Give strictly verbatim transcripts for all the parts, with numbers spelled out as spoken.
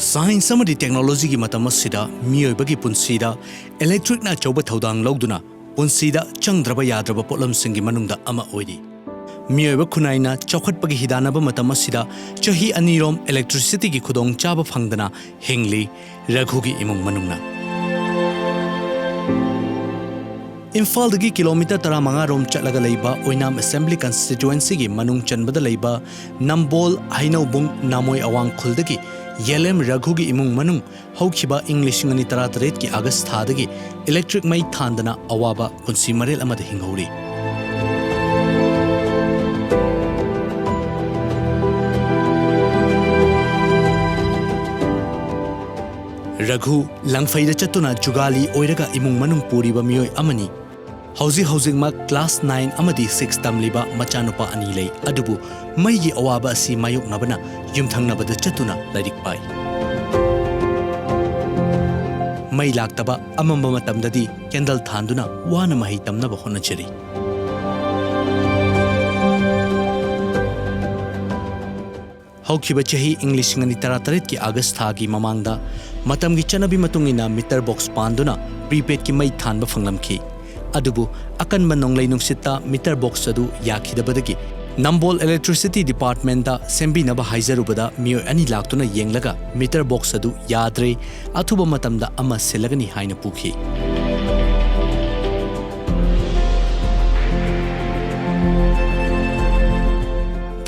Science ꯑꯃꯗꯤ ꯇꯦꯛꯅꯣꯂꯣꯖꯤꯒꯤ ꯃꯇꯝ ꯑꯁꯤꯗ ꯃꯤꯑꯣꯏꯕꯒꯤ ꯄꯨꯟꯁꯤꯗ ꯏꯂꯦꯛꯇ꯭ꯔꯤꯛꯅ ꯑꯆꯧꯕ ꯊꯧꯗꯥꯡ ꯂꯧꯗꯨꯅ ꯄꯨꯟꯁꯤꯗ ꯆꯪꯗ꯭ꯔꯕ ꯌꯥꯗ꯭ꯔꯕ ꯄꯣꯠꯂꯝꯁꯤꯡꯒꯤ ꯃꯅꯨꯡꯗ ꯑꯃ ꯑꯣꯏꯔꯤ꯫ ꯃꯤꯑꯣꯏꯕ ꯈꯨꯟꯅꯥꯏꯅ ꯆꯥꯎꯈꯠꯄꯒꯤ ꯍꯤꯗꯥꯟꯅꯕ ꯃꯇꯝ ꯑꯁꯤꯗ ꯆꯍꯤ ꯑꯅꯤꯔꯣꯝ ꯏꯂꯦꯛꯇ꯭ꯔꯤꯁꯤꯇꯤꯒꯤ ꯈꯨꯗꯣꯡꯆꯥꯕ ꯐꯪꯗꯅ ꯍꯤꯡꯂꯤ ꯔꯘꯨꯒꯤ ꯏꯃꯨꯡ ꯃꯅꯨꯡꯅ꯫ ꯏꯝꯐꯥꯜꯗꯒꯤ ꯀꯤꯂꯣꯃꯤꯇꯔ ꯇꯔꯥꯃꯉꯥ ꯔꯣꯝ ꯆꯠꯂꯒ ꯂꯩꯕ ꯑꯣꯏꯅꯥꯝ ꯑꯦꯁꯦꯝꯕ꯭ꯂꯤ ꯀꯟꯁꯇꯤꯇ꯭ꯋꯦꯟꯁꯤꯒꯤ ꯃꯅꯨꯡ ꯆꯟꯕꯗ ꯂꯩꯕ ꯅꯝꯕꯣꯜ ꯍꯩꯅꯧꯕꯨꯡ ꯅꯥꯃꯣꯏ ꯑꯋꯥꯡ ꯈꯨꯜꯗꯒꯤ ꯌꯦꯂꯦꯝ ꯔꯘꯨꯒꯤ ꯏꯃꯨꯡ ꯃꯅꯨꯡ ꯍꯧꯈꯤꯕ ꯏꯪ ꯂꯤꯁꯤꯡ ꯑꯅꯤ ꯇꯔꯥꯇꯔꯦꯠꯀꯤ ꯑꯥꯒꯁ ꯊꯥꯗꯒꯤ ꯏꯂꯦꯛꯇ꯭ꯔꯤꯛ ꯃꯩ ꯊꯥꯟꯗꯅ ꯑꯋꯥꯕ ꯄꯨꯟꯁꯤ ꯃꯔꯦꯜ ꯑꯃꯗ ꯍꯤꯡꯍꯧꯔꯤ꯫ ꯔꯘꯨ ꯂꯪꯐꯩꯗ ꯆꯠꯇꯨꯅ ꯖꯨꯒꯥꯂꯤ ꯑꯣꯏꯔꯒ ꯏꯃꯨꯡ ꯃꯅꯨꯡ ꯄꯨꯔꯤꯕ ꯃꯤꯑꯣꯏ ꯑꯃꯅꯤ꯫ ꯍꯧꯖꯤꯛ ꯍꯧꯖꯤꯛꯃꯛ ꯀ꯭ꯂꯥꯁ ꯅꯥꯏꯟ ꯑꯃꯗꯤ ꯁꯤꯛꯁ ꯇꯝꯂꯤꯕ ꯃꯆꯥꯅꯨꯄꯥ ꯑꯅꯤ ꯂꯩ꯫ ꯑꯗꯨꯕꯨ ꯃꯩꯒꯤ ꯑꯋꯥꯕ ꯑꯁꯤ ꯃꯥꯌꯣꯛꯅꯕꯅ ꯌꯨꯝꯊꯪꯅꯕꯗ ꯆꯠꯇꯨꯅ ꯂꯥꯏꯔꯤꯛ ꯄꯥꯏ꯫ ꯃꯩ ꯂꯥꯛꯇꯕ ꯑꯃꯝꯕ ꯃꯇꯝꯗꯗꯤ ꯀꯦꯟꯗꯜ ꯊꯥꯟꯗꯨꯅ ꯋꯥꯅ ꯃꯍꯩ ꯇꯝꯅꯕ ꯍꯣꯠꯅꯖꯔꯤ꯫ ꯍꯧꯈꯤꯕ ꯆꯍꯤ ꯏꯪ ꯂꯤꯁꯤꯡ ꯑꯅꯤ ꯇꯔꯥꯇꯔꯦꯠꯀꯤ ꯑꯥꯒꯁ ꯊꯥꯒꯤ ꯃꯃꯥꯡꯗ ꯃꯇꯝꯒꯤ ꯆꯠꯅꯕꯤ ꯃꯇꯨꯡ ꯏꯟꯅ ꯃꯤꯇꯔ ꯕꯣꯛꯁ ꯄꯥꯟꯗꯨꯅ ꯄ꯭ꯔꯤꯄꯦꯗꯀꯤ ꯃꯩ ꯊꯥꯟꯕ ꯐꯪꯂꯝꯈꯤ꯫ ꯑꯗꯨꯕꯨ ꯑꯀꯟꯕ ꯅꯣꯡꯂꯩ ꯅꯨꯡꯁꯤꯠꯇ ꯃꯤꯇꯔ ꯕꯣꯛꯁ ꯑꯗꯨ ꯌꯥꯈꯤꯗꯕꯗꯒꯤ ꯅꯝꯕꯣꯜ ꯏꯂꯦꯛꯇ꯭ꯔꯤꯁꯤꯇꯤ ꯗꯤꯄꯥꯔꯠꯃꯦꯟꯗ ꯁꯦꯝꯕꯤꯅꯕ ꯍꯥꯏꯖꯔꯨꯕꯗ ꯃꯤꯑꯣꯏ ꯑꯅꯤ ꯂꯥꯛꯇꯨꯅ ꯌꯦꯡꯂꯒ ꯃꯤꯇꯔ ꯕꯣꯛꯁ ꯑꯗꯨ ꯌꯥꯗ꯭ꯔꯦ, ꯑꯊꯨꯕ ꯃꯇꯝꯗ ꯑꯃ ꯁꯤꯜꯂꯒꯅꯤ ꯍꯥꯏꯅ ꯄꯨꯈꯤ꯫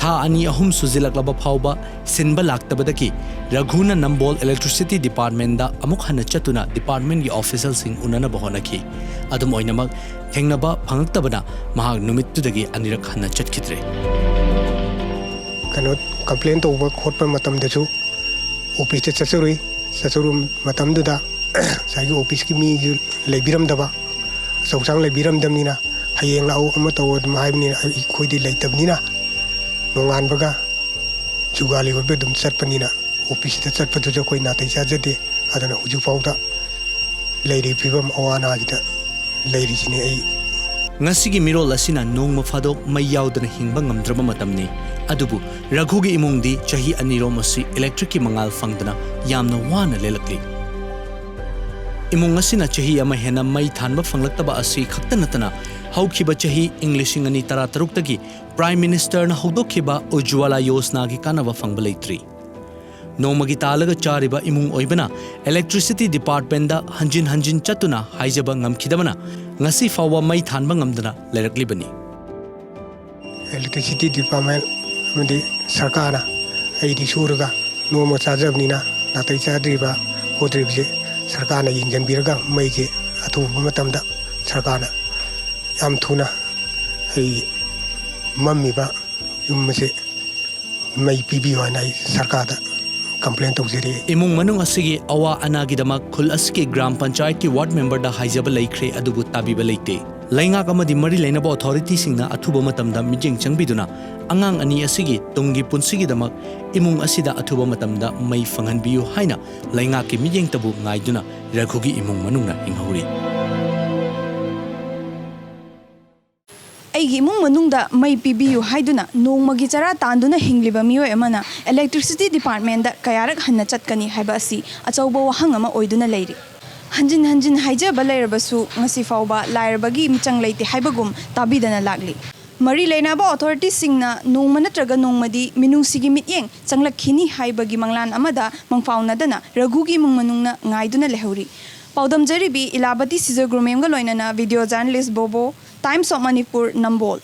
ꯊꯥ ꯑꯅꯤ ꯑꯍꯨꯝ ꯁꯨꯖꯤꯜꯂꯛꯂꯕ ꯐꯥꯎꯕ ꯁꯤꯟꯕ ꯂꯥꯛꯇꯕꯗꯒꯤ ꯔꯘꯨꯅ ꯅꯝꯕꯣꯜ ꯏꯂꯦꯛꯇ꯭ꯔꯤꯁꯤꯇꯤ ꯗꯤꯄꯥꯔꯠꯃꯦꯟꯗ ꯑꯃꯨꯛ ꯍꯟꯅ ꯆꯠꯇꯨꯅ ꯗꯤꯄꯥꯔꯠꯃꯦꯟꯒꯤ ꯑꯣꯐꯤꯁꯤꯌꯦꯜꯁꯤꯡ ꯎꯅꯅꯕ ꯍꯣꯠꯅꯈꯤ꯫ ꯑꯗꯨꯝ ꯑꯣꯏꯅꯃꯛ, ꯊꯦꯡꯅꯕ ꯐꯪꯂꯛꯇꯕꯅ ꯃꯍꯥꯛ ꯅꯨꯃꯤꯠꯇꯨꯗꯒꯤ ꯑꯅꯤꯔꯛ ꯍꯟꯅ ꯆꯠꯈꯤꯗ꯭ꯔꯦ꯫ ꯀꯩꯅꯣ, ꯀꯝꯄ꯭ꯂꯦꯟ ꯇꯧꯕ ꯈꯣꯠꯄ ꯃꯇꯝꯗꯁꯨ ꯑꯣꯐꯤꯁꯇ ꯆꯠꯆꯔꯨꯏ꯫ ꯆꯠꯆꯔꯨꯕ ꯃꯇꯝꯗꯨꯗ ꯉꯁꯥꯏꯒꯤ ꯑꯣꯐꯤꯁꯀꯤ ꯃꯤꯁꯨ ꯂꯩꯕꯤꯔꯝꯗꯕ, ꯑꯆꯧ ꯑꯁꯥꯡ ꯂꯩꯕꯤꯔꯝꯗꯕꯅꯤꯅ, "ꯍꯌꯦꯡ ꯂꯥꯛꯎ, ꯑꯃ ꯇꯧ" ꯑꯗꯨꯝ ꯍꯥꯏꯕꯅꯤꯅ, ꯑꯩꯈꯣꯏꯗꯤ ꯂꯩꯇꯕꯅꯤꯅ, ꯅꯣꯡꯉꯥꯟꯕꯒ ꯖꯨꯒꯥꯂꯤ ꯑꯣꯏꯕ ꯑꯗꯨꯝ ꯆꯠꯄꯅꯤꯅ, ꯑꯣꯐꯤꯁꯇ ꯆꯠꯄꯗꯨꯁꯨ ꯑꯩꯈꯣꯏ ꯅꯥꯇꯩ ꯆꯥꯖꯗꯦ꯫ ꯑꯗꯨꯅ ꯍꯧꯖꯤꯛ ꯐꯥꯎꯗ ꯂꯩꯔꯤꯕ ꯐꯤꯕꯝ ꯑꯋꯥ ꯑꯅꯥꯁꯤꯗ ꯂꯩꯔꯤꯁꯤꯅꯤ ꯑꯩ꯫ ꯉꯁꯤꯒꯤ ꯃꯤꯔꯣꯜ ꯑꯁꯤꯅ ꯅꯣꯡꯃ ꯐꯥꯗꯣꯛ ꯃꯩ ꯌꯥꯎꯗꯅ ꯍꯤꯡꯕ ꯉꯝꯗ꯭ꯔꯕ ꯃꯇꯝꯅꯤ꯫ ꯑꯗꯨꯕꯨ ꯔꯘꯨꯒꯤ ꯏꯃꯨꯡꯗꯤ ꯆꯍꯤ ꯑꯅꯤꯔꯣꯝ ꯑꯁꯤ electricꯀꯤ ꯃꯉꯥꯜ ꯐꯪꯗꯅ ꯌꯥꯝꯅ ꯋꯥꯅ ꯂꯦꯜꯂꯛꯂꯤ꯫ ꯏꯃꯨꯡ ꯑꯁꯤꯅ ꯆꯍꯤ ꯑꯃ ꯍꯦꯟꯅ ꯃꯩ ꯊꯥꯟꯕ ꯐꯪꯂꯛꯇꯕ ꯑꯁꯤ ꯈꯛꯇ ꯅꯠꯇꯅ, ꯍꯧꯈꯤꯕ ꯆꯍꯤ ꯏꯪ ꯂꯤꯁꯤꯡ ꯑꯅꯤ ꯇꯔꯥꯇꯔꯨꯛꯇꯒꯤ Prime Ministerꯅ ꯍꯧꯗꯣꯛꯈꯤꯕ Ujjwala Yojanagꯤ ꯀꯥꯟꯅꯕ ꯐꯪꯕ ꯂꯩꯇ꯭ꯔꯤ꯫ ꯅꯣꯡꯃꯒꯤ ꯇꯥꯜꯂꯒ ꯆꯥꯔꯤꯕ ꯏꯃꯨꯡ ꯑꯣꯏꯕꯅ Electricity Departmentꯇ ꯍꯟꯖꯤꯟ ꯍꯟꯖꯤꯟ ꯆꯠꯇꯨꯅ ꯍꯥꯏꯖꯕ ꯉꯝꯈꯤꯗꯕꯅ ꯉꯁꯤ ꯐꯥꯎꯕ ꯃꯩ ꯊꯥꯟꯕ ꯉꯝꯗꯅ ꯂꯩꯔꯛꯂꯤꯕꯅꯤ꯫ Electricity Department ꯑꯃꯗꯤ ꯁꯔꯀꯥꯔꯅ ꯑꯩꯗꯤ ꯁꯨꯔꯒ ꯅꯣꯡꯃ ꯆꯥꯖꯕꯅꯤꯅ ꯅꯥꯇꯩ ꯆꯥꯗ꯭ꯔꯤꯕ ꯈꯣꯠꯇ꯭ꯔꯤꯕꯁꯦ ꯁꯔꯀꯥꯔꯅ ꯌꯦꯡꯁꯤꯟꯕꯤꯔꯒ ꯃꯩꯁꯦ ꯑꯊꯨꯕ ꯃꯇꯝꯗ ꯁꯔꯀꯥꯔꯅ ꯌꯥꯝ ꯊꯨꯅ ꯑꯩ ꯃꯝꯃꯤꯕ ꯌꯨꯝ ꯑꯁꯦ ꯃꯩ ꯄꯤꯕꯤꯌꯨ ꯍꯥꯏꯅ ꯑꯩ ꯁꯔꯀꯥꯔꯗ complain ꯇꯧꯖꯔꯤ꯫ ꯏꯃꯨꯡ ꯃꯅꯨꯡ ꯑꯁꯤꯒꯤ ꯑꯋꯥ ꯑꯅꯥꯒꯤꯗꯃꯛ ꯈꯨꯜ ꯑꯁꯤꯒꯤ ꯒ꯭ꯔꯥꯝ ꯄꯟꯆꯥꯌꯠꯀꯤ ward memberꯗ ꯍꯥꯏꯖꯕ ꯂꯩꯈ꯭ꯔꯦ, ꯑꯗꯨꯕꯨ ꯇꯥꯕꯤꯕ ꯂꯩꯇꯦ꯫ ꯂꯩꯉꯥꯛ ꯑꯃꯗꯤ ꯃꯔꯤ ꯂꯩꯅꯕ authorityꯁꯤꯡꯅ ꯑꯊꯨꯕ ꯃꯇꯝꯗ ꯃꯤꯠꯌꯦꯡ ꯆꯪꯕꯤꯗꯨꯅ ꯑꯉꯥꯡ ꯑꯅꯤ ꯑꯁꯤꯒꯤ ꯇꯨꯡꯒꯤ ꯄꯨꯟꯁꯤꯒꯤꯗꯃꯛ ꯏꯃꯨꯡ ꯑꯁꯤꯗ ꯑꯊꯨꯕ ꯃꯇꯝꯗ ꯃꯩ ꯐꯪꯍꯟꯕꯤꯌꯨ ꯍꯥꯏꯅ ꯂꯩꯉꯥꯛꯀꯤ ꯃꯤꯠꯌꯦꯡꯇꯕꯨ ꯉꯥꯏꯗꯨꯅ ꯔꯘꯨꯒꯤ ꯏꯃꯨꯡ ꯃꯅꯨꯡꯅ ꯍꯤꯡꯍꯧꯔꯤ꯫ ꯑꯩꯒꯤ ꯏꯃꯨꯡ ꯃꯅꯨꯡꯗ ꯃꯩ ꯄꯤꯕꯤꯌꯨ ꯍꯥꯏꯗꯨꯅ ꯅꯣꯡꯃꯒꯤ ꯆꯔꯥ ꯇꯥꯟꯗꯨꯅ ꯍꯤꯡꯂꯤꯕ ꯃꯤꯑꯣꯏ ꯑꯃꯅ Electricity Departmentꯇ ꯀꯌꯥꯔꯛ ꯍꯟꯅ ꯆꯠꯀꯅꯤ ꯍꯥꯏꯕ ꯑꯁꯤ ꯑꯆꯧꯕ ꯋꯥꯍꯪ ꯑꯃ ꯑꯣꯏꯗꯨꯅ ꯂꯩꯔꯤ꯫ ꯍꯟꯖꯤꯟ ꯍꯟꯖꯤꯟ ꯍꯥꯏꯖꯕ ꯂꯩꯔꯕꯁꯨ ꯉꯁꯤ ꯐꯥꯎꯕ ꯂꯥꯏꯔꯕꯒꯤ ꯃꯤꯆꯪ ꯂꯩꯇꯦ ꯍꯥꯏꯕꯒꯨꯝ ꯇꯥꯕꯤꯗꯅ ꯂꯥꯛꯂꯤ꯫ ꯃꯔꯤ ꯂꯩꯅꯕ authorityꯁꯤꯡꯅ ꯅꯣꯡꯃ ꯅꯠꯇ꯭ꯔꯒ ꯅꯣꯡꯃꯗꯤ ꯃꯤꯅꯨꯡꯁꯤꯒꯤ ꯃꯤꯠꯌꯦꯡ ꯆꯪꯂꯛꯈꯤꯅꯤ ꯍꯥꯏꯕꯒꯤ ꯃꯪꯂꯥꯟ ꯑꯃꯗ ꯃꯪꯐꯥꯎꯅꯗꯅ ꯔꯘꯨꯒꯤ ꯏꯃꯨꯡ ꯃꯅꯨꯡꯅ ꯉꯥꯏꯗꯨꯅ ꯂꯩꯍꯧꯔꯤ꯫ ꯄꯥꯎꯗꯝꯖꯔꯤꯕꯤ ꯏꯂꯥꯕꯇꯤ ꯁꯤꯖꯒ꯭ꯔꯨꯃꯦꯝꯒ ꯂꯣꯏꯅꯅ video journalist ꯕꯣꯕꯣ, Times of Manipur, Nambol.